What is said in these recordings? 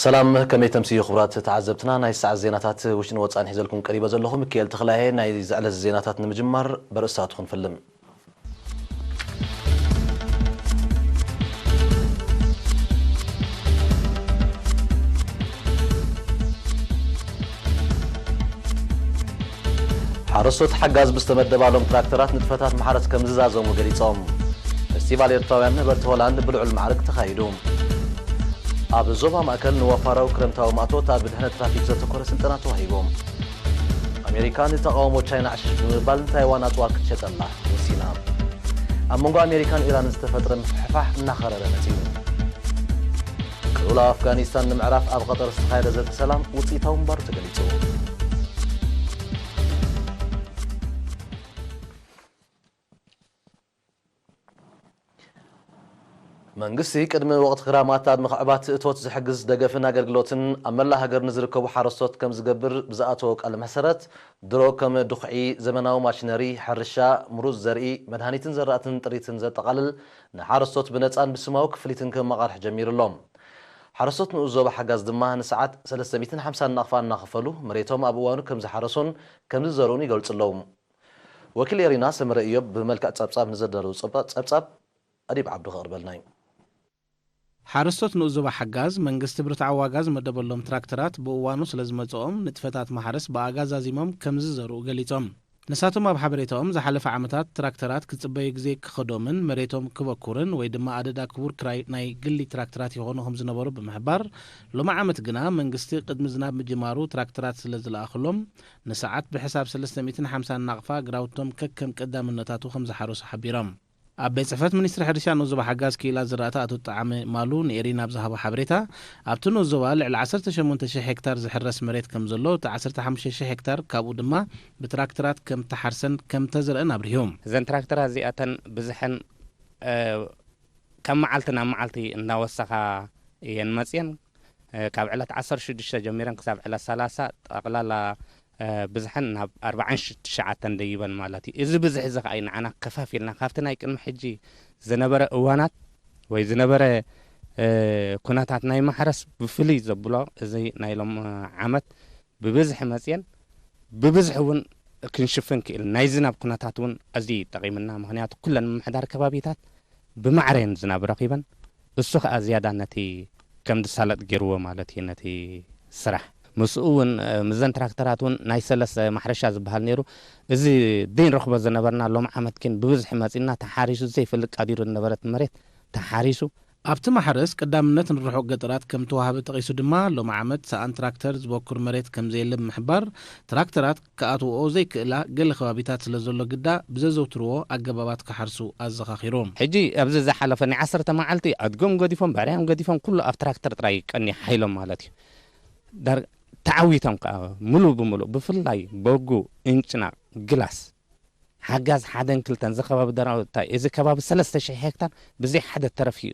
ሰላም፣ ከመይ ተምስዩ ክቡራት ተዓዘብትና? ናይ ሰዓት ዜናታት ውሽጥን ወጻእን ሒዘልኩም ቀሪበ ዘለኹ ሚካኤል ተኽላየ። ናይ ዝዕለት ዜናታት ንምጅማር በርእስታቱ ክንፈልም። ሓረስቶት ሓጋዝ ብዝተመደባሎም ትራክተራት ንጥፈታት ማሕረስ ከም ዝዛዘሙ ገሊጾም። ፌስቲቫል ኤርትራውያን ነበርቲ ሆላንድ ብልዑል ማዕርግ ተኻይዱ። ኣብ ዞባ ማእከል ንወፋራዊ ክረምታዊ ማእቶት ኣብ ድሕነት ትራፊክ ዘተኮረ ስልጠና ተዋሂቡ። ኣሜሪካ ንተቓውሞ ቻይና ዕሽሽ ብምባል ንታይዋን ኣጽዋር ክትሸጠላ ወሲና። ኣብ መንጎ ኣሜሪካን ኢራን ዝተፈጥረ ምፍሕፋሕ እናኸረረ መጺኡ። ቅልውላው ኣፍጋኒስታን ንምዕራፍ ኣብ ቐጠር ዝተኻየደ ዘተ ሰላም ውጽኢታዊ ምንባሩ ተገሊጹ። መንግስቲ ቅድሚ ወቕቲ ክራማት ኣብ ምኽዕባት እቶት ዝሕግዝ ደገፍን ኣገልግሎትን ኣብ መላእ ሃገር ንዝርከቡ ሓረስቶት ከም ዝገብር ብዝኣተዎ ቃል መሰረት፣ ድሮ ከም ድኹዒ፣ ዘመናዊ ማሽነሪ ሕርሻ፣ ምሩፅ ዘርኢ፣ መድሃኒትን ዘራእትን ጥሪትን ዘጠቓልል ንሓረስቶት ብነፃን ብስማዊ ክፍሊትን ክመቓርሕ ጀሚሩ ኣሎ። ሓረስቶት ንኡስ ዞባ ሓጋዝ ድማ ንሰዓት ሰለስተ ሚእትን ሓምሳን ናቕፋ እናኸፈሉ መሬቶም ኣብ እዋኑ ከም ዝሓረሱን ከም ዝዘርኡን ይገልጹ ኣለዉ። ወኪል ኤሪና ሰመረ ኢዮብ ብመልክዕ ጸብጻብ ንዘዳለዉ ጸብጻብ ኣዲብ ዓብዱ ከቕርበልና እዩ። ሓረስቶት ንኡስ ዞባ ሓጋዝ መንግስቲ ብርትዓዊ ዋጋ ዝመደበሎም ትራክተራት ብእዋኑ ስለ ዝመጽኦም ንጥፈታት ማሕረስ ብኣጋ ዛዚሞም ከም ዝዘርኡ ገሊጾም። ንሳቶም ኣብ ሓበሬታኦም ዝሓለፈ ዓመታት ትራክተራት ክጽበዩ ግዜ ክኸዶምን መሬቶም ክበኩርን ወይ ድማ ኣደዳ ክቡር ክራይ ናይ ግሊ ትራክተራት ይኾኑ ከም ዝነበሩ ብምሕባር፣ ሎሚ ዓመት ግና መንግስቲ ቅድሚ ዝናብ ምጅማሩ ትራክተራት ስለ ዝለኣኽሎም ንሰዓት ብሕሳብ ሰለስተ ሚእትን ሓምሳን ናቕፋ ግራውቶም ከከም ቀዳምነታቱ ከም ዝሓረሱ ሓቢሮም። ኣብ ቤት ጽሕፈት ሚኒስትሪ ሕርሻ ንኡስ ዞባ ሓጋዝ ክኢላ ዝራእቲ ኣቶ ጣዕመ ማሉ ንኤሪና ኣብ ዝሃቦ ሓበሬታ፣ ኣብቲ ንኡስ ዞባ ልዕሊ ዓሰርተ ሸሞንተ ሽሕ ሄክታር ዝሕረስ መሬት ከም ዘሎ፣ እቲ ዓሰርተ ሓሙሽተ ሽሕ ሄክታር ካብኡ ድማ ብትራክተራት ከም ተሓርሰን ከም ተዘርአን ኣብሪሁ። እዘን ትራክተራት እዚኣተን ብዝሐን፣ እ፣ ካብ መዓልቲ ናብ መዓልቲ እናወሰኻ እየን መጽየን። እ፣ ካብ ዕለት ዓሰርተ ሽዱሽተ ጀሚረን ክሳብ ዕለት ሰላሳ ጠቕላላ፣ እ፣ ብዝሐን ናብ ኣርባዓን ትሽዓተን ደይበን ማለት እዩ። እዚ ብዝሒ እዚ ኸኣ እዩ ንዓና ከፋፊልና ካብቲ ናይ ቅድሚ ሕጂ ዝነበረ እዋናት ወይ ዝነበረ፣ እ፣ ኩነታት ናይ ማሕረስ ብፍልይ ዘብሎ እዚ ናይ ሎም ዓመት ብብዝሒ መጽየን ብብዝሒ እውን ክንሽፍን ክእል። ናይ ዝናብ ኩነታት እውን ኣዝዩ እዩ ጠቒምና። ምኽንያቱ ኩለን ምምሕዳር ከባቢታት ብማዕረ እየን ዝናብ ረኺበን። እሱ ኸኣ ዝያዳ ነቲ ከም ዝሳለጥ ገይርዎ ማለት እዩ ነቲ ስራሕ። ምስኡ እውን፣ እ፣ ምስዘን ትራክተራት እውን ናይ ሰለስተ ማሕረሻ ዝበሃል ነይሩ። እዚ ዘይንረኽቦ ዝነበርና ሎም ዓመት ግን ብብዝሒ መጺና ተሓሪሱ ዘይፈልጥ ቀዲሩ ዝነበረት መሬት ተሓሪሱ። ኣብቲ ማሕረስ ቀዳምነት ንርሑቕ ገጠራት ከም ተዋህበ ጠቒሱ ድማ፣ ሎም ዓመት ሰኣን ትራክተር ዝበኩር መሬት ከም ዘየለ ብምሕባር፣ ትራክተራት ክኣትውኦ ዘይክእላ ገለ ከባቢታት ስለ ዘሎ ግዳ ብዘዘውትርዎ ኣገባባት ክሓርሱ ኣዘኻኺሩ። ሕጂ ኣብዚ ዝሓለፈ ናይ ዓሰርተ መዓልቲ ኣድጎም ገዲፎም፣ ባርያም ገዲፎም፣ ኩሉ ኣብ ትራክተር ጥራይ ቀኒ ሓይሎም ማለት እዩ። ዳር-፣ ተዓዊቶም ከኣ ምሉእ ብምሉእ ብፍላይ በጉ፣ እንጭና፣ ግላስ፣ ሓጋዝ ሓደን ክልተን እዚ ከባቢ ደራ-፣ እንታይ፣ እዚ ከባቢ ሰለስተ ሽሕ ሄክታር ብዘይ ሓደ ተረፍ እዩ፣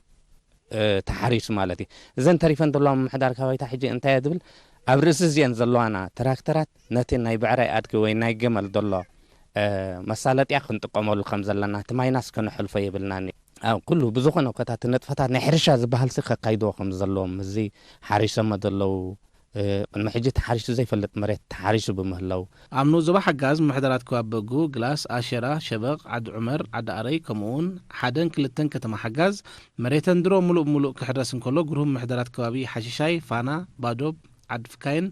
እ፣ ተሓሪሱ ማለት እዩ። እዘን ተሪፈን ዘለዋ ምምሕዳር ከባቢታት ሕጂ እንታይ እየ ዝብል፣ ኣብ ርእሲ እዚአን ዘለዋና ትራክተራት ነቲ ናይ ብዕራይ ኣድጊ ወይ ናይ ገመል ዘሎ፣ እ፣ መሳለጥያ ክንጥቀመሉ ከም ዘለና፣ እቲ ማይናስ ከነሕልፎ የብልናን። ኣብ ኩሉ ብዝኾነ ኮታ እቲ ንጥፈታት ናይ ሕርሻ ዝበሃልሲ ከካይድዎ ከም ዘለዎም፣ እዚ ሓሪሶሞ ዘለዉ፣ እ፣ ቅድሚ ሕጂ ተሓሪሱ ዘይፈልጥ መሬት ተሓሪሱ ብምህላው። ኣብ ንኡስ ዞባ ሓጋዝ ምምሕዳራት ከባቢ በጉ፣ ግላስ፣ ኣሸራ፣ ሸበቕ፣ ዓዲ ዑመር፣ ዓዲ ኣረይ፣ ከምኡ እውን ሓደን ክልተን ከተማ ሓጋዝ መሬተን ድሮ ምሉእ ብምሉእ ክሕረስ እንከሎ፣ ግሩህ ምምሕዳራት ከባቢ ሓሽሻይ፣ ፋና፣ ባዶብ፣ ዓዲ ፍካይን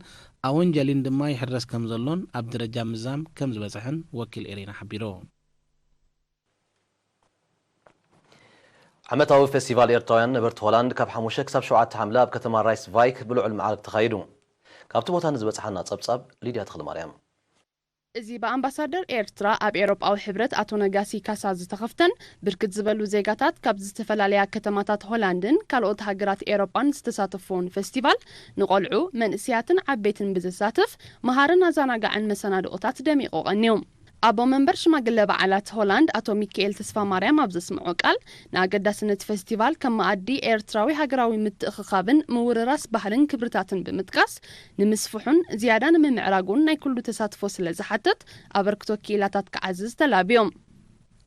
ኣወንጀሊን ድማ ይሕረስ ከም ዘሎን ኣብ ደረጃ ምዛም ከም ዝበጽሐን ወኪል ኤሪና ሓቢሩ። ዓመታዊ ፌስቲቫል ኤርትራውያን ነበርቲ ሆላንድ ካብ ሓሙሽተ ክሳብ ሸውዓተ ሓምለ ኣብ ከተማ ራይስቫይክ ብልዑል መዓርግ ተኻይዱ። ካብቲ ቦታ ንዝበጽሓና ጸብጻብ ሊድያ ተኽለማርያም። እዚ ብኣምባሳደር ኤርትራ ኣብ ኤውሮጳዊ ሕብረት ኣቶ ነጋሲ ካሳ ዝተኸፍተን ብርክት ዝበሉ ዜጋታት ካብ ዝተፈላለያ ከተማታት ሆላንድን ካልኦት ሃገራት ኤውሮጳን ዝተሳተፍዎን ፌስቲቫል፣ ንቖልዑ፣ መንእሰያትን ዓበይትን ብዘሳትፍ፣ መሃርን ኣዘናጋዕን መሰናድኦታት ደሚቑ ቀንዩ። ኣቦ መንበር ሽማግለ በዓላት ሆላንድ ኣቶ ሚካኤል ተስፋማርያም ኣብ ዘስምዖ ቃል፣ ንኣገዳስነት ፌስቲቫል ከም መኣዲ ኤርትራዊ ሃገራዊ ምትእኽኻብን ምውርራስ ባህልን ክብርታትን ብምጥቃስ፣ ንምስፍሑን ዝያዳ ንምምዕራጉን ናይ ኩሉ ተሳትፎ ስለ ዝሓትት፣ ኣበርክቶ ክኢላታት ክዓዝዝ ተላብዮም።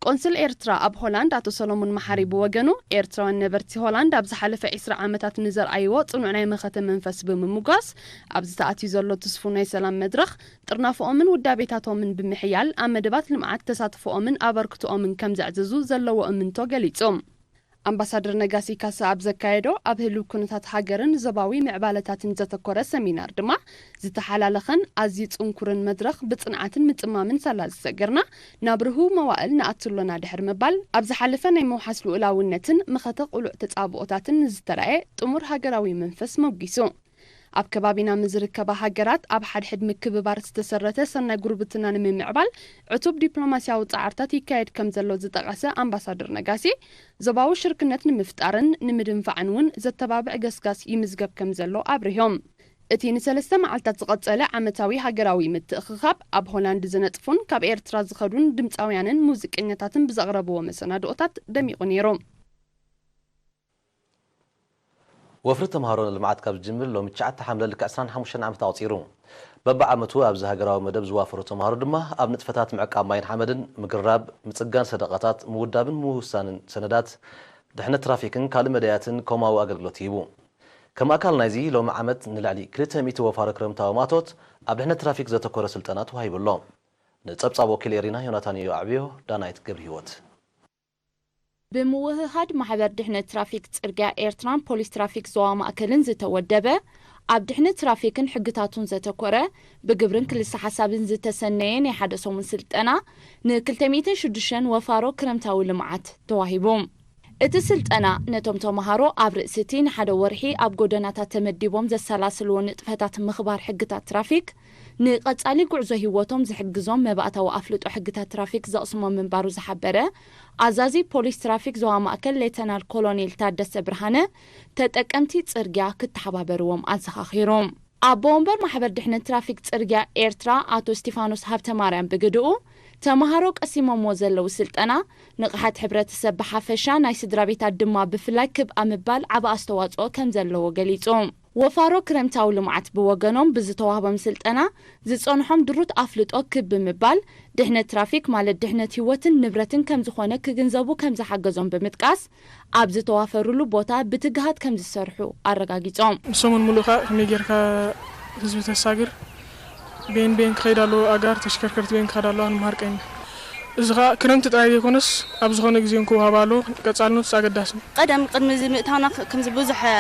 ቆንስል ኤርትራ ኣብ ሆላንድ ኣቶ ሰሎሞን መሓሪ ብወገኑ፣ ኤርትራውያን ነበርቲ ሆላንድ ኣብ ዝሓለፈ ዕስራ ዓመታት ንዘርኣይዎ ጽኑዕ ናይ መኸተ መንፈስ ብምምጓስ፣ ኣብዚ ተኣትዩ ዘሎ ትስፉው ናይ ሰላም መድረኽ፣ ጥርናፈኦምን ውዳቤታቶምን ብምሕያል፣ ኣብ መደባት ልምዓት ተሳትፎኦምን ኣበርክቶኦምን ከም ዘዕዝዙ ዘለዎ እምንቶ ገሊጹ። ኣምባሳደር ነጋሲ ካሳ ኣብ ዘካየዶ ኣብ ህልው ኩነታት ሃገርን ዞባዊ ምዕባለታትን ዘተኮረ ሰሚናር ድማ፣ ዝተሓላለኸን ኣዝዩ ጽንኩርን መድረኽ ብጽንዓትን ምጽማምን ሳላ ዝሰገርና፣ ናብ ርሁው መዋእል ንኣቱ ኣሎና ድሕሪ ምባል፣ ኣብ ዝሓለፈ ናይ ምውሓስ ልኡላውነትን መኸተ ቅሉዕ ተጻብኦታትን ንዝተራእየ ጥሙር ሃገራዊ መንፈስ ሞጊሱ። ኣብ ከባቢና ምስ ዝርከባ ሃገራት ኣብ ሓድሕድ ምክብባር ዝተሰረተ ሰናይ ጉርብትና ንምምዕባል ዕቱብ ዲፕሎማስያዊ ጻዕርታት ይካየድ ከም ዘሎ ዝጠቐሰ ኣምባሳደር ነጋሲ፣ ዞባዊ ሽርክነት ንምፍጣርን ንምድንፋዕን እውን ዘተባብዕ ገስጋስ ይምዝገብ ከም ዘሎ ኣብሪሆም። እቲ ንሰለስተ መዓልታት ዝቐጸለ ዓመታዊ ሃገራዊ ምትእኽኻብ፣ ኣብ ሆላንድ ዝነጥፉን ካብ ኤርትራ ዝኸዱን ድምጻውያንን ሙዚቀኛታትን ብዘቕረብዎ መሰናድኦታት ደሚቑ ነይሩ። ወፍሪ ተምሃሮ ንልምዓት ካብ ዝጅምር ሎሚ ትሽዓተ ሓምለ ልክዕ ዕስራን ሓሙሽተን ዓመት ኣቑጺሩ። በብዓመቱ ኣብዚ ሃገራዊ መደብ ዝዋፈሩ ተምሃሮ ድማ ኣብ ንጥፈታት ምዕቃብ ማይን ሓመድን፣ ምግራብ፣ ምጽጋን ሰደቓታት፣ ምውዳብን ምውሳንን ሰነዳት፣ ድሕነት ትራፊክን ካልእ መዳያትን ኮማዊ ኣገልግሎት ይህቡ። ከም ኣካል ናይዚ ሎሚ ዓመት ንልዕሊ ክልተ ሚእቲ ወፋሮ ክረምታዊ ማእቶት ኣብ ድሕነት ትራፊክ ዘተኮረ ስልጠና ተዋሂቡ ኣሎ። ንጸብጻብ ወኪል ኤሪና ዮናታን እዩ ኣዕብዮ፣ ዳናይት ገብረ ህይወት። ብምውህሃድ ማሕበር ድሕነት ትራፊክ ጽርግያ ኤርትራን ፖሊስ ትራፊክ ዞባ ማእከልን ዝተወደበ፣ ኣብ ድሕነት ትራፊክን ሕግታቱን ዘተኮረ፣ ብግብርን ክልሰ ሓሳብን ዝተሰነየ ናይ ሓደ ሰሙን ስልጠና፣ ንክልተ ሚእትን ሽዱሽተን ወፋሮ ክረምታዊ ልምዓት ተዋሂቡ። እቲ ስልጠና ነቶም ተምሃሮ ኣብ ርእሲ እቲ ንሓደ ወርሒ ኣብ ጎደናታት ተመዲቦም ዘሰላስልዎ ንጥፈታት ምኽባር ሕግታት ትራፊክ፣ ንቐጻሊ ጉዕዞ ህይወቶም ዝሕግዞም መባእታዊ ኣፍልጦ ሕግታት ትራፊክ ዘቕስሞም ምንባሩ ዝሓበረ ኣዛዚ ፖሊስ ትራፊክ ዞባ ማእከል ሌተናል ኮሎኔል ታደሰ ብርሃነ፣ ተጠቀምቲ ጽርግያ ክተሓባበርዎም ኣዘኻኺሩ። ኣቦ ወንበር ማሕበር ድሕነት ትራፊክ ጽርግያ ኤርትራ ኣቶ እስቲፋኖስ ሃብተማርያም ብግድኡ፣ ተምሃሮ ቀሲሞምዎ ዘለዉ ስልጠና፣ ንቕሓት ሕብረተሰብ ብሓፈሻ ናይ ስድራ ቤታት ድማ ብፍላይ ክብ ኣብ ምባል ዓቢ ኣስተዋጽኦ ከም ዘለዎ ገሊጹ። ወፋሮ ክረምታዊ ልምዓት ብወገኖም ብዝተዋህቦም ስልጠና ዝጸንሖም ድሩት ኣፍልጦ ክብ ብምባል፣ ድሕነት ትራፊክ ማለት ድሕነት ህይወትን ንብረትን ከም ዝኾነ ክግንዘቡ ከም ዝሓገዞም ብምጥቃስ፣ ኣብ ዝተዋፈሩሉ ቦታ ብትግሃት ከም ዝሰርሑ ኣረጋጊጾም። ሰሙን ሙሉእ ከኣ ከመይ ጌርካ ህዝቢ ተሳግር፣ ቤን ቤን ክኸይድ ኣለዎ፣ ኣጋር ተሽከርከርቲ ቤን ክኸዳ ኣለዋ ንምሃር ቀይና። እዚ ከኣ ክረምቲ ጥራይ ዘይኮነስ ኣብ ዝኾነ ግዜ እውን ክወሃብ ኣለዎ፣ ቀጻልነቱ ኣገዳሲ እዩ። ቀደም ቅድሚ እዚ ምእታውና ከ-፣ ከምዚ ብዙሕ፣ እ፣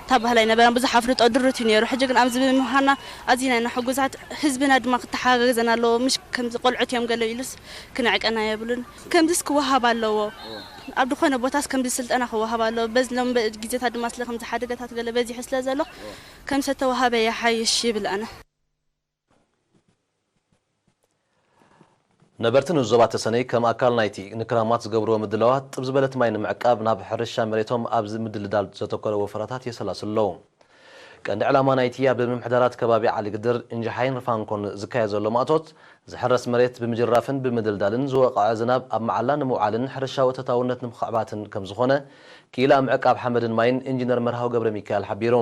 ታባህላ ኣይነበረን፣ ብዙሕ ኣፍልጦ ድሩት እዩ ነይሩ። ሕጂ ግን ኣብዚ ብምምሃርና ኣዚና ኢና ሕጉዛት። ህዝብና ድማ ክተሓጋገዘና ኣለዎ። ምሽ ከምዚ ቆልዑት እዮም ገለ ኢሉስ ክንዕቀና የብሉን። ከምዚስ ክወሃብ ኣለዎ። ኣብ ዝኾነ ቦታስ ከምዚ ስልጠና ክወሃብ ኣለዎ። በዚ ሎም በ-፣ ግዜታት ድማ ስለ ከምዚ ሓደጋታት ገለ በዚሑ ስለ ዘሎ፣ ከም ዝተወሃበ ይሓይሽ ይብል ኣነ። ነበርቲ ንዞባ ተሰነይ ከም ኣካል ናይቲ ንክራማት ዝገብርዎ ምድላዋት፣ ጥብ ዝበለት ማይ ንምዕቃብ ናብ ሕርሻ መሬቶም ኣብዚ ምድልዳል ዘተኮረ ወፈራታት የሰላስሉ ኣለዉ። ቀንዲ ዕላማ ናይቲ ኣብ ምምሕዳራት ከባቢ ዓሊግድር፣ እንጅሓይን ርፋንኮን ዝካየድ ዘሎ ማእቶት፣ ዝሕረስ መሬት ብምጅራፍን ብምድልዳልን ዝወቕዐ ዝናብ ኣብ መዓላ ንምውዓልን ሕርሻዊ ተታውነት ንምኽዕባትን ከም ዝኾነ፣ ክኢላ ምዕቃብ ሓመድን ማይን ኢንጂነር መርሃዊ ገብረ ሚካኤል ሓቢሩ።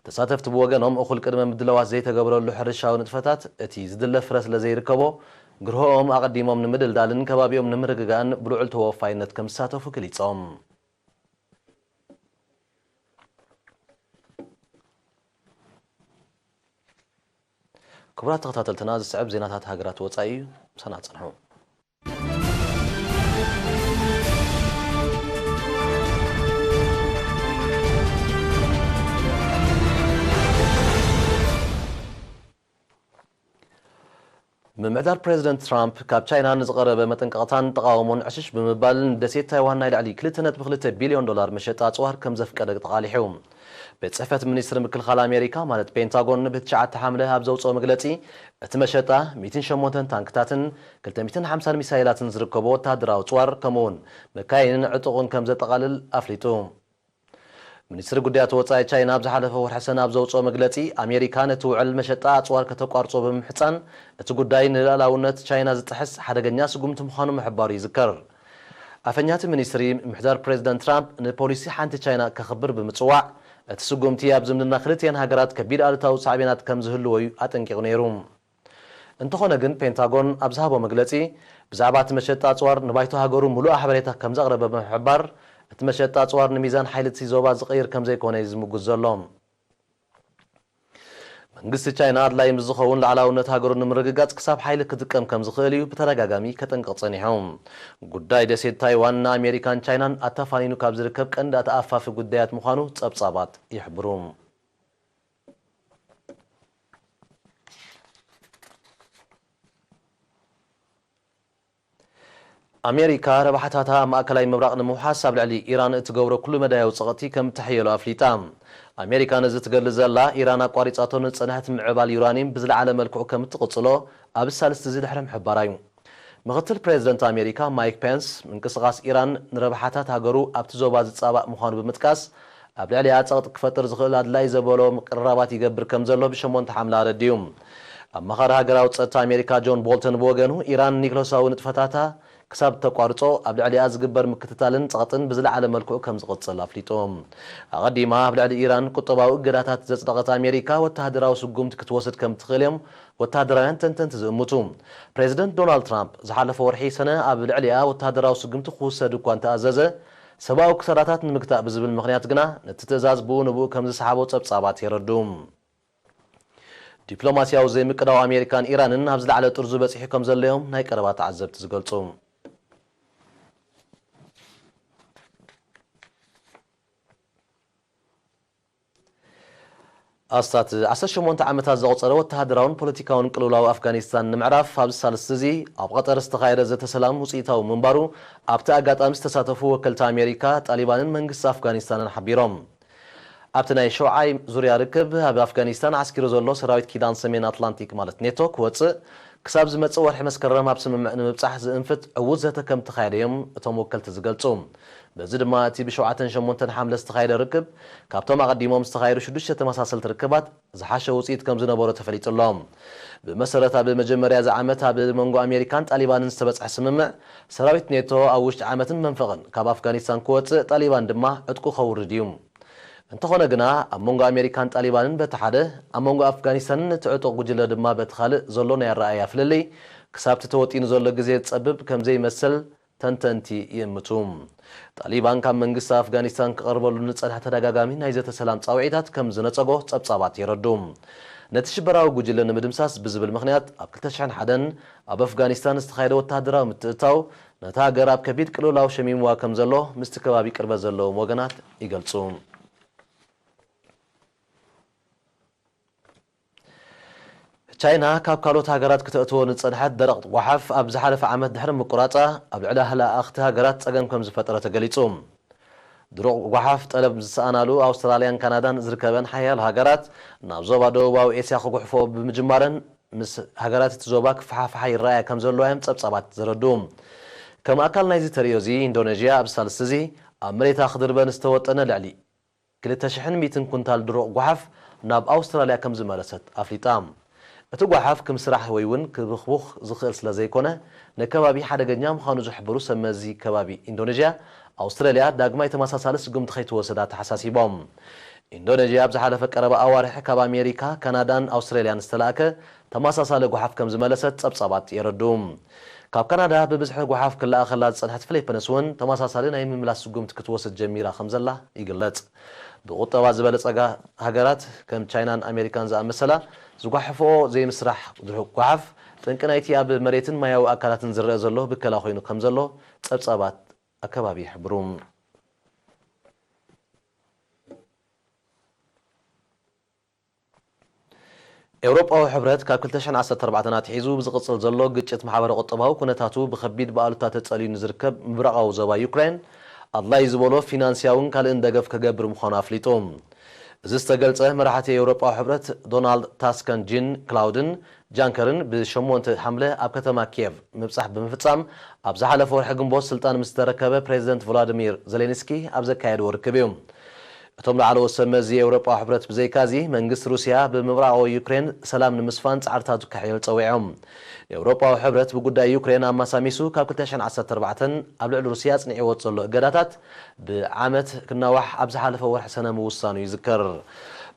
ተሳተፍቲ ብወገኖም፣ እኹል ቅድመ ምድላዋት ዘይተገበረሉ ሕርሻዊ ንጥፈታት፣ እቲ ዝድለ ፍረ ስለ ዘይርከቦ፣ ግርሆኦም ኣቐዲሞም ንምድልዳልን ከባቢኦም ንምርግጋእን ብልዑል ተወፋይነት ከም ዝሳተፉ ገሊጾም። ክቡራት ተኸታተልትና፣ ዝስዕብ ዜናታት ሃገራት ወጻኢ እዩ። ምሳና ጽንሑ። ምምሕዳር ፕሬዚደንት ትራምፕ፣ ካብ ቻይና ንዝቐረበ መጠንቀቕታን ተቓውሞን ዕሽሽ ብምባል፣ ንደሴት ታይዋን ናይ ልዕሊ ክልተ ነጥቢ ክልተ ቢልዮን ዶላር መሸጣ ኣጽዋር ከም ዘፍቀደ ተቓሊሑ። ቤት ጽሕፈት ሚኒስትሪ ምክልኻል ኣሜሪካ፣ ማለት ፔንታጎን፣ ብትሽዓተ ሓምለ ኣብ ዘውጽኦ መግለጺ፣ እቲ መሸጣ ሚእትን ሸሞንተን ታንክታትን ክልተ ሚእትን ሓምሳን ሚሳይላትን ዝርከቦ ወተሃደራዊ ኣጽዋር፣ ከምኡውን መካይንን ዕጡቕን ከም ዘጠቓልል ኣፍሊጡ። ሚኒስትሪ ጉዳያት ወጻኢ ቻይና ኣብ ዝሓለፈ ወርሒ ሰነ ኣብ ዘውጽኦ መግለጺ፣ ኣሜሪካ ነቲ ውዕል መሸጣ ኣጽዋር ከተቋርጾ ብምምሕጻን፣ እቲ ጉዳይ ንልኡላውነት ቻይና ዝጥሕስ ሓደገኛ ስጉምቲ ምዃኑ ምሕባሩ ይዝከር። ኣፈኛ እቲ ሚኒስትሪ፣ ምምሕዳር ፕሬዚደንት ትራምፕ ንፖሊሲ ሓንቲ ቻይና ከኽብር ብምጽዋዕ፣ እቲ ስጉምቲ ኣብ ዝምድና ክልቲኤን ሃገራት ከቢድ ኣሉታዊ ሳዕቤናት ከም ዝህልዎ እዩ ኣጠንቂቑ ነይሩ። እንተኾነ ግን፣ ፔንታጎን ኣብ ዝሃቦ መግለጺ፣ ብዛዕባ እቲ መሸጣ ኣጽዋር ንባይቶ ሃገሩ ምሉእ ሓበሬታ ከም ዘቕረበ ብምሕባር፣ እቲ መሸጣ ኣጽዋር ንሚዛን ሓይሊ እቲ ዞባ ዝቕይር ከም ዘይኮነ እዩ ዝምጉት ዘሎ። መንግስቲ ቻይና ኣድላዪ ምስ ዝኸውን፣ ላዕላውነት ሃገሩ ንምርግጋጽ ክሳብ ሓይሊ ክጥቀም ከም ዝኽእል እዩ ብተደጋጋሚ ከጠንቅቕ ጸኒሑ። ጉዳይ ደሴት ታይዋን ንኣሜሪካን ቻይናን ኣተፋኒኑ ካብ ዝርከብ ቀንዲ ኣተኣፋፊ ጉዳያት ምዃኑ ጸብጻባት ይሕብሩ። ኣሜሪካ ረብሓታታ ኣብ ማእከላይ ምብራቕ ንምውሓስ ኣብ ልዕሊ ኢራን እትገብሮ ኩሉ መዳያዊ ጸቕጢ ከም እተሕየሎ ኣፍሊጣ። ኣሜሪካ ነዚ ትገልጽ ዘላ፣ ኢራን ኣቋሪጻቶ ንጸንሐት ምዕባል ዩራኒየም ብዝለዓለ መልክዑ ከም እትቕጽሎ ኣብ ሳልስቲ እዚ ድሕሪ ምሕባራ እዩ። ምኽትል ፕሬዚደንት ኣሜሪካ ማይክ ፔንስ፣ ምንቅስቓስ ኢራን ንረብሓታት ሃገሩ ኣብቲ ዞባ ዝጻባእ ምዃኑ ብምጥቃስ፣ ኣብ ልዕሊኣ ጸቕጢ ክፈጥር ዝኽእል ኣድላዪ ዘበሎ ምቅርራባት ይገብር ከም ዘሎ ብሸሞንተ ሓምለ ኣረዲኡ። ኣማኻሪ ሃገራዊ ጸጥታ ኣሜሪካ ጆን ቦልተን ብወገኑ፣ ኢራን ኒክለሳዊ ንጥፈታታ ክሳብ እተቋርጾ ኣብ ልዕሊኣ ዝግበር ምክትታልን ጸቕጥን ብዝለዓለ መልክዑ ከም ዝቕጽል ኣፍሊጡ። ኣቐዲማ ኣብ ልዕሊ ኢራን ቁጠባዊ እገዳታት ዘጽደቐት ኣሜሪካ፣ ወተሃደራዊ ስጉምቲ ክትወስድ ከም ትኽእል እዮም ወተሃደራውያን ተንተንቲ ዝእምቱ። ፕሬዚደንት ዶናልድ ትራምፕ ዝሓለፈ ወርሒ ሰነ ኣብ ልዕሊኣ ወተሃደራዊ ስጉምቲ ክውሰድ እኳ እንተኣዘዘ፣ ሰብኣዊ ክሳራታት ንምግታእ ብዝብል ምኽንያት ግና ነቲ ትእዛዝ ብኡ ንብኡ ከም ዝሰሓቦ ጸብጻባት የረድኡ። ዲፕሎማስያዊ ዘይምቅዳው ኣሜሪካን ኢራንን ኣብ ዝለዓለ ጥርዙ በጺሑ ከም ዘሎ እዮም ናይ ቀረባ ተዓዘብቲ ዝገልጹ። ኣስታት ዓሰርተ ሸሞንተ ዓመታት ዘቑጸረ ወተሃደራውን ፖለቲካውን ቅልውላው ኣፍጋኒስታን ንምዕራፍ ኣብዚ ሳልስቲ እዚ ኣብ ቐጠር ዝተኻየደ ዘተ ሰላም ውጽኢታዊ ምንባሩ ኣብቲ ኣጋጣሚ ዝተሳተፉ ወከልቲ ኣሜሪካ፣ ጣሊባንን መንግስቲ ኣፍጋኒስታንን ሓቢሮም። ኣብቲ ናይ ሸውዓይ ዙርያ ርክብ ኣብ ኣፍጋኒስታን ዓስኪሩ ዘሎ ሰራዊት ኪዳን ሰሜን ኣትላንቲክ ማለት ኔቶ ክወጽእ ክሳብ ዝመጽእ ወርሒ መስከረም ኣብ ስምምዕ ንምብጻሕ ዝእንፍት ዕዉት ዘተ ከም እተኻየደ እዮም እቶም ወከልቲ ዝገልጹ። በዚ ድማ እቲ ብሸውዓተን ሸሞንተን ሓምለ ዝተኻየደ ርክብ ካብቶም ኣቐዲሞም ዝተኻየዱ ሽዱሽተ ተመሳሰልቲ ርክባት ዝሓሸ ውጽኢት ከም ዝነበሮ ተፈሊጡ ኣሎ። ብመሰረት ኣብ መጀመርያ እዚ ዓመት ኣብ መንጎ ኣሜሪካን ጣሊባንን ዝተበጽሐ ስምምዕ፣ ሰራዊት ኔቶ ኣብ ውሽጢ ዓመትን መንፈቕን ካብ ኣፍጋኒስታን ክወጽእ፣ ጣሊባን ድማ ዕጥቁ ከውርድ እዩ። እንተኾነ ግና፣ ኣብ መንጎ ኣሜሪካን ጣሊባንን በቲ ሓደ፣ ኣብ መንጎ ኣፍጋኒስታንን እቲ ዕጡቕ ጉጅለ ድማ በቲ ካልእ ዘሎ ናይ ኣረኣእያ ፍልልይ፣ ክሳብቲ ተወጢኑ ዘሎ ግዜ ዝጸብብ ከም ዘይመስል ተንተንቲ ይእምቱ። ጣሊባን ካብ መንግስቲ ኣፍጋኒስታን ክቐርበሉ ንጸንሐ ተደጋጋሚ ናይ ዘተ ሰላም ጻውዒታት ከም ዝነጸጎ ጸብጻባት የረዱ። ነቲ ሽበራዊ ጉጅለ ንምድምሳስ ብዝብል ምኽንያት፣ ኣብ ክልተ ሽሕን ሓደን ኣብ ኣፍጋኒስታን ዝተኻየደ ወተሃደራዊ ምትእትታው፣ ነታ ሃገር ኣብ ከቢድ ቅልውላው ሸሚምዋ ከም ዘሎ ምስቲ ከባቢ ቅርበት ዘለዎም ወገናት ይገልጹ። ቻይና ካብ ካልኦት ሃገራት ክተእትዎ ንጸንሐት ደረቕ ጓሓፍ ኣብ ዝሓለፈ ዓመት ድሕሪ ምቁራጻ፣ ኣብ ልዕሊ ለኣኽቲ ሃገራት ጸገም ከም ዝፈጠረ ተገሊጹ። ድሩቕ ጓሓፍ ጠለብ ዝሰኣናሉ ኣውስትራልያን ካናዳን ዝርከበን ሓያሎ ሃገራት፣ ናብ ዞባ ደቡባዊ ኤስያ ክጉሕፍኦ ብምጅማረን፣ ምስ ሃገራት እቲ ዞባ ክፈሓፍሓ ይረኣያ ከም ዘለዋ እዮም ጸብጻባት ዘረድኡ። ከም ኣካል ናይዚ ተርእዮ እዚ፣ ኢንዶኔዥያ ኣብዚ ሳልስቲ እዚ ኣብ መሬታ ክድርበ ንዝተወጠነ ልዕሊ ክልተ ሽሕን ሚእትን ኩንታል ድሩቕ ጓሓፍ ናብ ኣውስትራልያ ከም ዝመለሰት ኣፍሊጣ። እቲ ጓሓፍ ክምስራሕ ወይ እውን ክብኽቡኽ ዝኽእል ስለ ዘይኮነ፣ ንከባቢ ሓደገኛ ምዃኑ ዝሕብሩ ሰብ መዚ ከባቢ ኢንዶኔዥያ፣ ኣውስትራልያ ዳግማይ ተመሳሳሊ ስጉምቲ ከይትወስድ ኣተሓሳሲቦም። ኢንዶኔዥያ ኣብ ዝሓለፈ ቀረባ ኣዋርሕ ካብ ኣሜሪካ፣ ካናዳን ኣውስትራልያን ዝተላእከ ተመሳሳሊ ጓሓፍ ከም ዝመለሰት ጸብጻባት የረድኡ። ካብ ካናዳ ብብዝሒ ጓሓፍ ክለኣኸላ ዝጸንሐት ፊሊፒንስ እውን ተመሳሳሊ ናይ ምምላስ ስጉምቲ ክትወስድ ጀሚራ ከም ዘላ ይግለጽ። ብቁጠባ ዝበለጸጋ ሃገራት ከም ቻይናን ኣሜሪካን ዝኣመሰላ፣ ዝጓሕፍኦ ዘይምስራሕ ድሩቕ ጓሓፍ፣ ጠንቂ ናይቲ ኣብ መሬትን ማያዊ ኣካላትን ዝረአ ዘሎ ብከላ ኮይኑ ከም ዘሎ ጸብጻባት ኣከባቢ ይሕብሩ። ኤውሮጳዊ ሕብረት ካብ ክልተ ሽሕን ዓሰርተ ኣርባዕተን ኣትሒዙ ብዝቕጽል ዘሎ ግጭት ማሕበረ ቁጠባዊ ኩነታቱ ብኸቢድ ብኣሉታ ተጸልዩ ንዝርከብ ምብራቓዊ ዞባ ዩክሬን ኣድላዪ ዝበሎ ፊናንስያውን ካልእን ደገፍ ክገብር ምዃኑ ኣፍሊጡ። እዚ ዝተገልጸ መራሕቲ ኤውሮጳዊ ሕብረት ዶናልድ ታስክን ጂን ክላውድን ጃንከርን ብሸሞንተ ሓምለ ኣብ ከተማ ኪየቭ ምብጻሕ ብምፍጻም፣ ኣብ ዝሓለፈ ወርሒ ግንቦት ስልጣን ምስ ዝተረከበ ፕሬዚደንት ቮሎዲሚር ዜሌንስኪ ኣብ ዘካየድዎ ርክብ እዩ። እቶም ላዕለዎት ሰብ መዚ ኤውሮጳዊ ሕብረት ብዘይካዚ፣ መንግስቲ ሩስያ ብምብራቓዊ ዩክሬን ሰላም ንምስፋን ጻዕርታቱ ከሕይል ጸዊዖም። ኤውሮጳዊ ሕብረት ብጉዳይ ዩክሬን ኣማሳሚሱ ካብ ክልተ ሽሕን ዓሰርተ ኣርባዕተን ኣብ ልዕሊ ሩስያ ኣጽኒዕዎ ዘሎ እገዳታት ብዓመት ክናዋሕ ኣብ ዝሓለፈ ወርሒ ሰነ ምውሳኑ ይዝከር።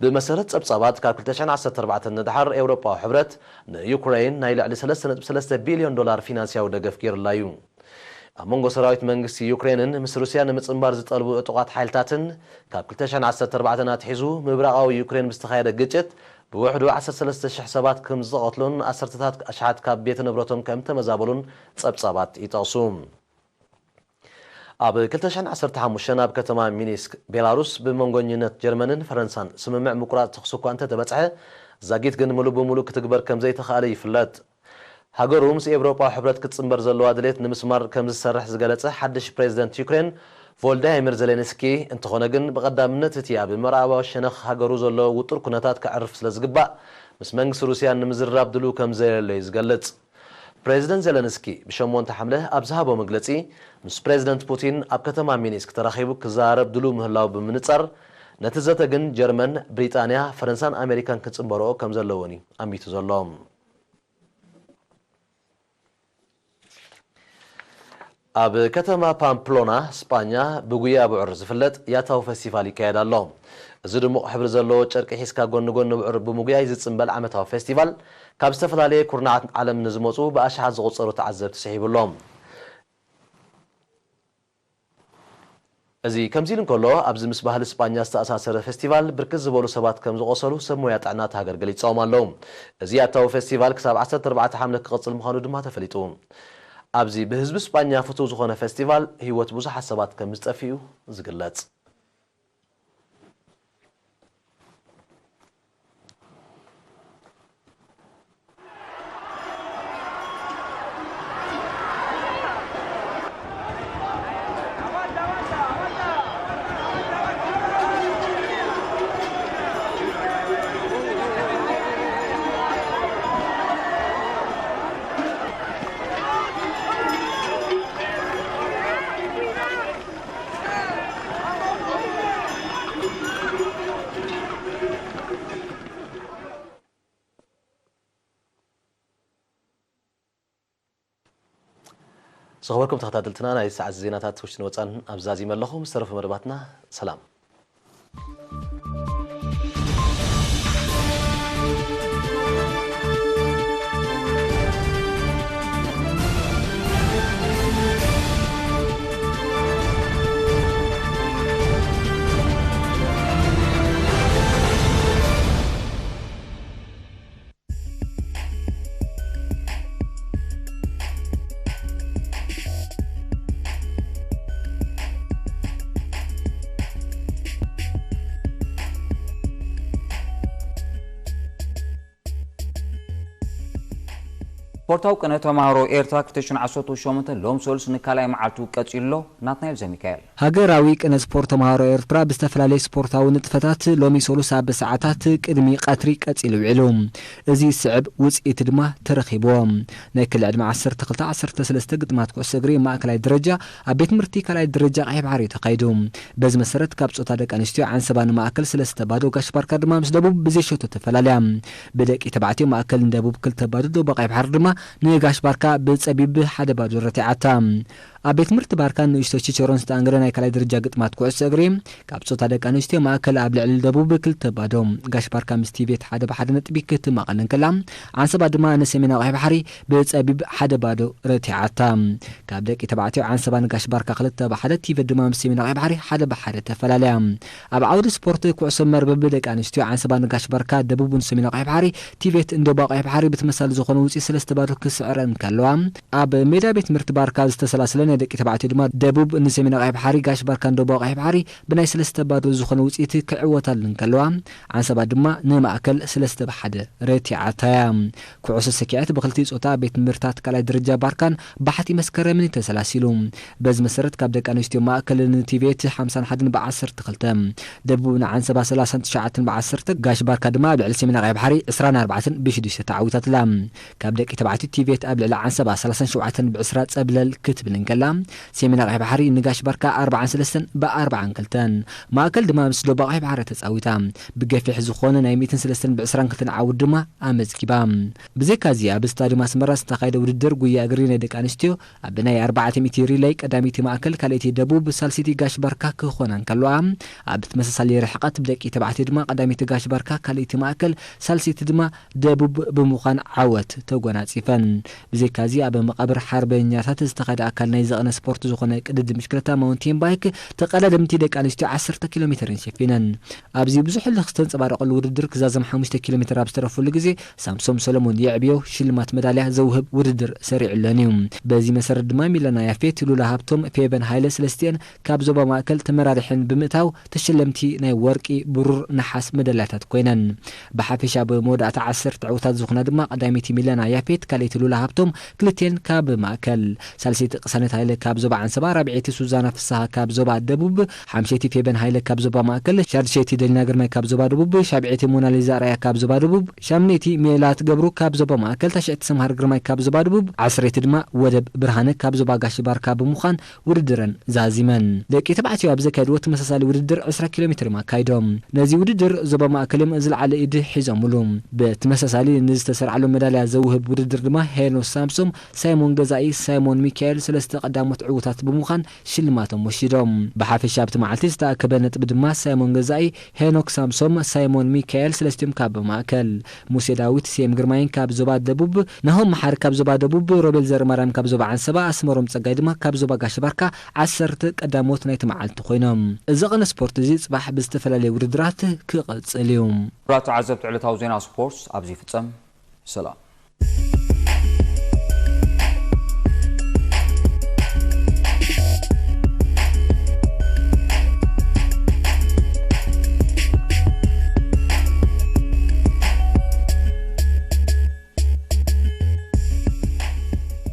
ብመሰረት ጸብጻባት፣ ካብ ክልተ ሽሕን ዓሰርተ ኣርባዕተን ንደሓር ኤውሮጳዊ ሕብረት ንዩክረይን ናይ ልዕሊ ሰለስተ ነጥቢ ሰለስተ ቢልዮን ዶላር ፊናንስያዊ ደገፍ ገይሩላ እዩ። ኣብ መንጎ ሰራዊት መንግስቲ ዩክሬንን ምስ ሩስያ ንምጽንባር ዝጠልቡ ዕጡቓት ሓይልታትን፣ ካብ ክልተ ሽሕን ዓሰርተ ኣርባዕተን ኣትሒዙ ምብራቓዊ ዩክሬን ብዝተኻየደ ግጭት ብውሕዱ ዓሰርተ ሰለስተ ሽሕ ሰባት ከም ዝተቐትሉን ዓሰርተታት ኣሽሓት ካብ ቤት ንብረቶም ከም ተመዛበሉን ጸብጻባት ይጠቕሱ። ኣብ ክልተ ሽሕን ዓሰርተ ሓሙሽተን ኣብ ከተማ ሚኒስክ ቤላሩስ ብመንጎኝነት ጀርመንን ፈረንሳን ስምምዕ ምቁራጽ ተኹሲ እኳ እንተተበጽሐ፣ ዛጊት ግን ምሉእ ብምሉእ ክትግበር ከም ዘይተኻእለ ይፍለጥ። ሃገሩ ምስ ኤውሮጳዊ ሕብረት ክትጽንበር ዘለዋ ድሌት ንምስማር ከም ዝሰርሕ ዝገለጸ ሓድሽ ፕሬዚደንት ዩክሬን ቮልዳይሚር ዜሌንስኪ፣ እንተኾነ ግን ብቐዳምነት እቲ ኣብ ምዕራባዊ ሸነኽ ሃገሩ ዘሎ ውጡር ኩነታት ከዕርፍ ስለ ዝግባእ፣ ምስ መንግስቲ ሩስያ ንምዝርራብ ድሉው ከም ዘየለ እዩ ዝገልጽ። ፕሬዚደንት ዜለንስኪ ብሸሞንተ ሓምለ ኣብ ዝሃቦ መግለጺ፣ ምስ ፕሬዚደንት ፑቲን ኣብ ከተማ ሚኒስክ ተራኺቡ ክዘራረብ ድሉው ምህላው ብምንጻር፣ ነቲ ዘተ ግን ጀርመን፣ ብሪጣንያ፣ ፈረንሳን ኣሜሪካን ክጽንበርኦ ከም ዘለወን እዩ ኣሚቱ ዘሎ። ኣብ ከተማ ፓምፕሎና፣ ስጳኛ፣ ብጉያ ብዑር ዝፍለጥ ያታው ፌስቲቫል ይካየድ ኣሎ። እዚ ድሙቕ ሕብሪ ዘለዎ ጨርቂ ሒዝካ ጎኒ ጎኒ ብዑር ብምጉያይ ዝጽንበል ዓመታዊ ፌስቲቫል፣ ካብ ዝተፈላለየ ኩርናዓት ዓለም ንዝመጹ ብኣሽሓት ዝቑጸሩ ተዓዘብቲ ስሒቡ ኣሎ። እዚ ከምዚ ኢሉ እንከሎ፣ ኣብዚ ምስ ባህሊ ስጳኛ ዝተኣሳሰረ ፌስቲቫል ብርክት ዝበሉ ሰባት ከም ዝቖሰሉ ሰብ ሞያ ጥዕና እታ ሃገር ገሊጾም ኣለዉ። እዚ ያታዊ ፌስቲቫል ክሳብ ዓሰርተ ኣርባዕተ ሓምለ ክቕጽል ምዃኑ ድማ ተፈሊጡ። ኣብዚ ብህዝቢ ስጳኛ ፍቱው ዝኾነ ፌስቲቫል፣ ህይወት ብዙሓት ሰባት ከም ዝጠፍእ እዩ ዝግለጽ። ዝኸበርኩም ተኸታተልትና፣ ናይ ሰዓት ዜናታት ውሽጥን ወጻን ኣብ ዛዚመ ኣለኹ። ምስ ተረፉ መደባትና ሰላም። ስፖርታዊ ቅነ ተማሃሮ ኤርትራ ክልተ ሽሕን ዓሰርተ ሸሞንተ ሎም ሰሉስ ንካልኣይ መዓልቱ ቀጺሉ ኣሎ። ናትናኤል ዘሚካኤል። ሃገራዊ ቅነ ስፖርት ተማሃሮ ኤርትራ ብዝተፈላለየ ስፖርታዊ ንጥፈታት ሎሚ ሰሉስ ኣብ ሰዓታት ቅድሚ ቀትሪ ቀጺሉ ውዒሉ። እዚ ዝስዕብ ውጽኢት ድማ ተረኺብዎ። ናይ ክሊ ዕድመ ዓሰርተ ክልተ ዓሰርተ ሰለስተ ግጥማት ኩዕሶ እግሪ ማእከላይ ደረጃ ኣብ ቤት ትምህርቲ ካልኣይ ደረጃ ቀይሕ ባሕሪ እዩ ተኻይዱ። በዚ መሰረት ካብ ጾታ ደቂ ኣንስትዮ ዓንሰባ ንማእከል ሰለስተ ባዶ፣ ጋሽ ባርካ ድማ ምስ ደቡብ ብዘይሸቶ ተፈላለያ። ብደቂ ተባዕትዮ ማእከል ንደቡብ ክልተ ባዶ፣ ዶባ ቀይሕ ባሕሪ ድማ ንጋሽ ባርካ ብጸቢብ ሓደ ባዶ ረቲዓታ። ኣብ ቤት ትምህርቲ ባርካን ንእሽቶ ችቸሮን ዝተኣንገደ ናይ ካልኣይ ደረጃ ግጥማት ኩዕሶ እግሪ፣ ካብ ጾታ ደቂ ኣንስትዮ ማእከል ኣብ ልዕሊ ደቡብ ክልተ ባዶ፣ ጋሽ ባርካ ምስ ቲቬት ሓደ ብሓደ ነጥቢ ክትማቐል እንከላ፣ ዓንሰባ ድማ ንሰሜናዊ ቀይሕ ባሕሪ ብጸቢብ ሓደ ባዶ ረቲዓታ። ካብ ደቂ ተባዕትዮ ዓንሰባ ንጋሽ ባርካ ክልተ ብሓደ፣ ቲቬት ድማ ምስ ሰሜናዊ ቀይሕ ባሕሪ ሓደ ብሓደ ተፈላለያ። ኣብ ዓውዲ ስፖርት ኩዕሶ መርበብ ደቂ ኣንስትዮ ዓንሰባ ንጋሽ ባርካ፣ ደቡብ ንሰሜናዊ ቀይሕ ባሕሪ፣ ቲቬት ንደቡባዊ ቀይሕ ባሕሪ ብተመሳሳሊ ዝኾነ ውጽኢት ሰለስተ ባዶ ክስዕረን ከለዋ፣ ኣብ ሜዳ ቤት ትምህርቲ ባርካ ዝተሰላሰለ ናይ ደቂ ተባዕትዮ ድማ ደቡብ ንሰሜናዊ ቀይሕ ባሕሪ፣ ጋሽ ባርካ ንደቡባዊ ቀይሕ ባሕሪ ብናይ ሰለስተ ባዶ ዝኾነ ውጽኢት ክዕወታለን ከለዋ፣ ዓንሰባ ድማ ንማእከል ሰለስተ ብሓደ ረቲዓታያ። ኩዕሶ ሰኪዐት ብክልቲኡ ጾታ ቤት ትምህርታት ካልኣይ ደረጃ ባርካን ባሕቲ መስከረምን ተሰላሲሉ። በዚ መሰረት ካብ ደቂ ኣንስትዮ ማእከል ንቲቬት ሓምሳን ሓደን ብዓሰርተ ክልተ፣ ደቡብ ንዓንሰባ ሰላሳን ትሽዓተን ብዓሰርተ፣ ጋሽ ባርካ ድማ ኣብ ልዕሊ ሰሜናዊ ቀይሕ ባሕሪ ዕስራን ኣርባዕተን ብሽዱሽተ ተዓዊታትላ። ካብ ደቂ ተባዕትዮ ቲቬት ኣብ ልዕሊ ዓንሰባ ሰላሳን ሸውዓተን ብዕስራ ጸብለል ክትብል እንከላ፣ ላ፣ ሰሜናዊ ቀይሕ ባሕሪ ንጋሽ ባርካ ኣርብዓን ሰለስተን ብኣርብዓን ክልተን። ማእከል ድማ ምስ ደቡብ ቀይሕ ባሕሪ ተጻዊታ። ብገፊሕ ዝኾነ ናይ ሚእትን ሰለስተን ብዕስራን ክልተን ዓወት ድማ ኣመዝጊባ። ብዘይካ እዚ፣ ኣብ ስታዲየም ኣስመራ ዝተኻየደ ውድድር ጉያ እግሪ ናይ ደቂ ኣንስትዮ፣ ኣብ ናይ ኣርባዕተ ሚእቲ ሪለይ ቀዳመይቲ ማእከል፣ ካልኣይቲ ደቡብ፣ ሳልሰይቲ ጋሽ ባርካ ክኾና እንከለዋ፣ ኣብ ተመሳሳሊ ርሕቀት ብደቂ ተባዕትዮ ድማ ቀዳመይቲ ጋሽ ባርካ፣ ካልኣይቲ ማእከል፣ ሳልሰይቲ ድማ ደቡብ ብምዃን ዓወት ተጎናጺፈን። ብዘይካዚ ኣብ መቓብር ሓርበኛታት ዝተኻየደ ኣካል ናይ ዘቐነ ስፖርት ዝኾነ ቅድድም ብሽክለታ ማውንቴን ባይክ ተቐዳደምቲ ደቂ ኣንስትዮ ዓሰርተ ኪሎ ሜተርን ሸፊነን። ኣብዚ ብዙሕ ህልኽ ዝተንጸባረቐሉ ውድድር ክዛዘም ሓሙሽተ ኪሎ ሜተር ኣብ ዝተረፈሉ ግዜ ሳምሶም ሰሎሞን የዕብዮ ሽልማት መዳልያ ዘውህብ ውድድር ሰሪዑለን እዩ። በዚ መሰረት ድማ ሚለና ያፌት፣ ሉላ ሃብቶም፣ ፌበን ሃይለ ሰለስቲኤን ካብ ዞባ ማእከል ተመራሪሐን ብምእታው ተሸለምቲ ናይ ወርቂ፣ ብሩር፣ ነሓስ መዳልያታት ኮይነን። ብሓፈሻ ብመወዳእታ ዓሰርተ ዕውታት ዝኾና ድማ ቀዳመይቲ ሚለና ያፌት፣ ካልኣይቲ ሉላ ሃብቶም፣ ክልቴን ካብ ማእከል፣ ሳልሰይቲ ቅሳነት ሃይለ ካብ ዞባ ዓንሰባ፣ ራብዐይቲ ሱዛና ፍስሃ ካብ ዞባ ደቡብ፣ ሓምሸይቲ ፌበን ሃይለ ካብ ዞባ ማእከል፣ ሻድሸይቲ ደሊና ግርማይ ካብ ዞባ ደቡብ፣ ሻብዐይቲ ሞናሊዛ ኣርኣያ ካብ ዞባ ደቡብ፣ ሻምነይቲ ሜላት ገብሩ ካብ ዞባ ማእከል፣ ታሽዐይቲ ሰምሃር ግርማይ ካብ ዞባ ደቡብ፣ ዓስረይቲ ድማ ወደብ ብርሃነ ካብ ዞባ ጋሽ ባርካ ብምዃን ውድድረን ዛዚመን። ደቂ ተባዕትዮ ኣብ ዘካየድዎ ተመሳሳሊ ውድድር ዕስራ ኪሎ ሜትር እዮም ኣካይዶም። ነዚ ውድድር ዞባ ማእከል እዮም ዝለዓለ ኢድ ሒዞምሉ። ብተመሳሳሊ ንዝተሰርዓሉ መዳልያ ዘውህብ ውድድር ድማ ሄኖስ ሳምሶም፣ ሳይሞን ገዛኢ፣ ሳይሞን ሚካኤል ሰለስተ ቀዳሞት ዕዉታት ብምዃን ሽልማቶም ወሲዶም። ብሓፈሻ ኣብቲ መዓልቲ ዝተኣከበ ነጥቢ ድማ ሳይሞን ገዛኢ፣ ሄኖክ ሳምሶም፣ ሳይሞን ሚካኤል ሰለስቲኦም ካብ ማእከል፣ ሙሴ ዳዊት፣ ሴም ግርማይን ካብ ዞባ ደቡብ፣ ናሆም መሓሪ ካብ ዞባ ደቡብ፣ ሮቤል ዘርማርያም ካብ ዞባ ዓንሰባ፣ ኣስመሮም ጸጋይ ድማ ካብ ዞባ ጋሽ ባርካ ዓሰርተ ቀዳሞት ናይቲ መዓልቲ ኮይኖም። እዚ ቅነ ስፖርት እዚ ጽባሕ ብዝተፈላለየ ውድድራት ክቕጽል እዩ። ክቡራት ተዓዘብቲ፣ ዕለታዊ ዜና ስፖርት ኣብዚ ይፍጸም። ሰላም።